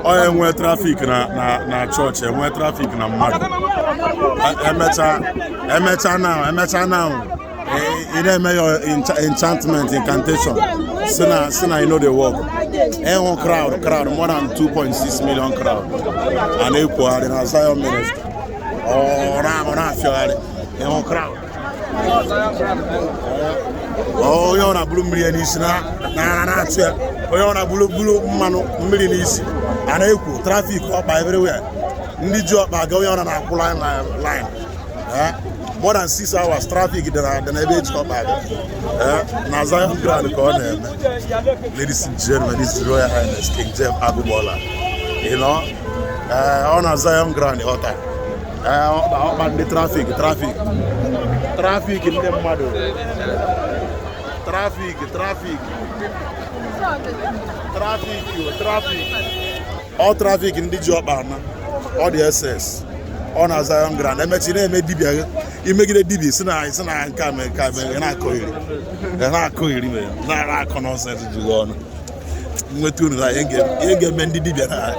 Ọ enwe traffic na chọọchị, enwe traffic na mmadụ. Emecha, emecha now, emecha now, ị na-eme your enchantment, incantation, si na you no dey work. Ịhụ crowd, crowd more than 2.6 million crowd a na-ekwugharị na Zion Ministry. Ọ na-afịọgharị. Ịhụ crowd, onye ọ na-abụrụ mmiri ya n'isi na na-atụ ya, onye ọ na-abụrụ buru mmanụ mmiri n'isi a na-ekwu traffic ọkpa everywhere. Ndị ji ọkpa aga, onye ọ na-akwụ line line, more than 6 hours traffic dị na ebe eji ọkpa aga. Na Zion Ground ka ọ na-eme. Ladies and gentlemen, this is Royal Highness King Jeff Agụgbọla. Ọ na Zion Ground ọta ọkpa ọkpa ndị traffic, traffic, traffic, ndị mmadụ, traffic, traffic, traffic, traffic, ọ traffic ndị ji ọkpa ana ọ dị ss. Ọ na Zion Ground. Emechi na-eme dibịa gị imegide dibịa si na nke a mee, nke a mee, ị na-akọ iri, ị na-akọ iri mere na-akọ nonsense juru ọnụ. Nweta unu na ihe ga-eme ndị dibịa na